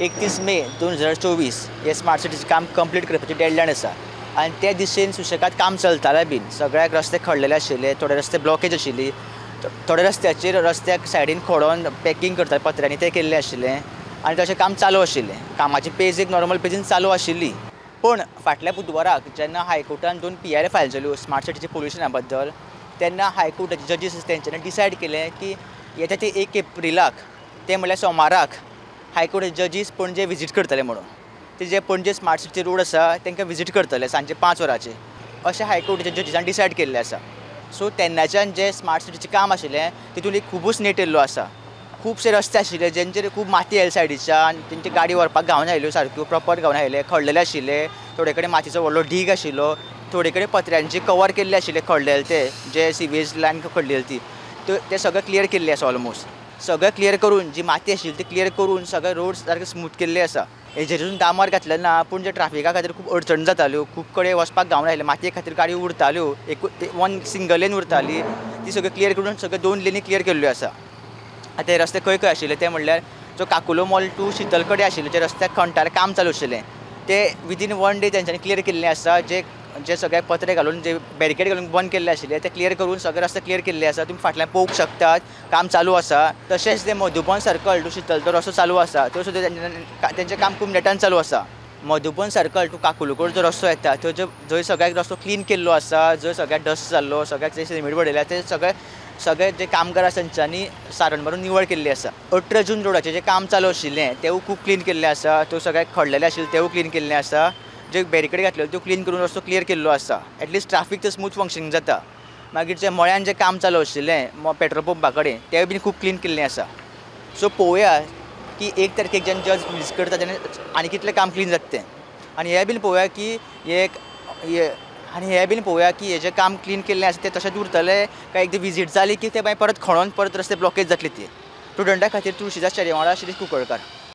31 मे 2024 हे स्मार्ट सिटीचें काम कंप्लीट करपाची डेडलायन आसा आनी त्या दिशेन सुशेगाद काम चलतालें बीन. सगळ्याक रस्ते खणलेले आशिल्ले, थोडे रस्ते ब्लॉकेज आशिल्ली, थोडे रस्त्याचेर रस्त्याक सायडीन खोडोन पॅकींग करताले पत्र्यांनी, तें केल्लें आशिल्लें आनी तशें काम चालू आशिल्लें. कामाची पेज एक नॉर्मल पेजीन चालू आशिल्ली. पूण फाटल्या बुधवाराक जेन्ना हायकोर्टान 2 PIL file जाल्यो स्मार्ट सिटीच्या पोल्युशना बद्दल, तेन्ना हायकोर्टाचे जजीस तेंच्यांनी डिसायड केलें की येता ते 1 एप्रिलाक, ते म्हणल्यार सोमाराक, हायकोर्टाचे जजीस पणजे विजीट करतले म्हणून. ते जे पणजे स्मार्ट सिटी रोड आसा तांकां विजीट करतले सांजचे 5 वरांचेर, अशें हायकोर्टाच्या जजीसान डिसायड केल्लें आसा. सो तेन्नाच्यान जें स्मार्ट सिटीचें काम आशिल्लें तितून एक खुबूच नेट येयल्लो आसा. खुबशे रस्ते आशिल्ले जेंचेर खूब माती आयली सायडीच्यान, तेंची गाडी व्हरपाक गावना आयल्यो, सारक्यो प्रोपर गावना आयले, खडलेले आशिल्ले, थोडे कडेन मातयेचो व्हडलो ढीग आशिल्लो, थोडे कडेन पत्र्यांची कवर केल्ले आशिल्ले खडलेले, ते जे सिवेज लायन खडलेली ती ते सगळें क्लियर केल्लें आसा. ऑलमोस्ट सगळें क्लियर करून जी माती आशिल्ली ती क्लियर करून सगळे रोड सारके स्मूथ केल्ले आसा. हेजेरून डांबर घातलें ना, पूण जे ट्राफिका खातीर खूब अडचण जाताल्यो, खूब कडेन वचपाक गावना आयलें, मातये खातीर गाडी उरताल्यो, एक वन सिंगल लेन उरताली, ती सगळी क्लियर करून सगळे 2 लेनी क्लियर केल्ल्यो आसा. आतां हे रस्ते खंय खंय आशिल्ले ते म्हणल्यार जो काकुलो मॉल टू शितल कडेन आशिल्ले जे रस्त्याक खणटाले काम चालू आशिल्लें ते विदीन 1 डे तेंच्यांनी क्लियर केल्लें आसा. जे जे सगळे पत्रे घालून जे बॅरिकेड घालून बंद केल्ले आशिल्ले ते क्लियर करून सगळे रस्ते क्लियर केल्ले आसा. तुमी फाटल्यान पळोवंक शकतात, काम चालू आसा. तशेंच ते मधुबन सर्कल टू शितल तो रस्तो चालू आसा, त्यो सुद्दां तेंचें काम खूब नेटान चालू आसा. मधुबन सर्कल टू काकुलकोड जो रस्तो येता त्यो जंय सगळ्याक रस्तो क्लीन केल्लो आसा, जंय सगळ्याक डस्ट जाल्लो, सगळ्याक जे सिमेंट बडयल्या ते सगळे सगळे जे कामगार आसा तेंच्यांनी सारण मारून निवळ केल्ली आसा. 18 जून रोडाचें जें काम चालू आशिल्लें तेवूय खूब क्लीन केल्लें आसा. त्यो सगळ्याक खडलेले आशिल्ले तेवूय क्लीन केल्लें आसा. जे बॅरिकेड घातलेले त्यो क्लीन करून रस्तो क्लियर केल्लो आसा. एटलिस्ट ट्राफीक तर स्मूथ फंक्शनींग जाता. मागीर जे मळ्यान जें काम चालू आशिल्लें पेट्रोल पंपा कडेन तेंवूय बीन खूब क्लीन केल्लें आसा. सो पळोवया की 1 तारखेक जेन्ना जज विजीट करता तेन्ना आनी कितलें काम क्लीन जाता तें, आनी हें बीन पळोवया की हें जें काम क्लीन केल्लें आसा तें तशेंच उरतलें काय एकदां विजीट जाली की तें मागीर परत खणोन परत रस्ते ब्लॉकेज जातली ती. स्टुडंटा खातीर तुळशीदास चेरे वांगडा शिरीष कुंकळकार.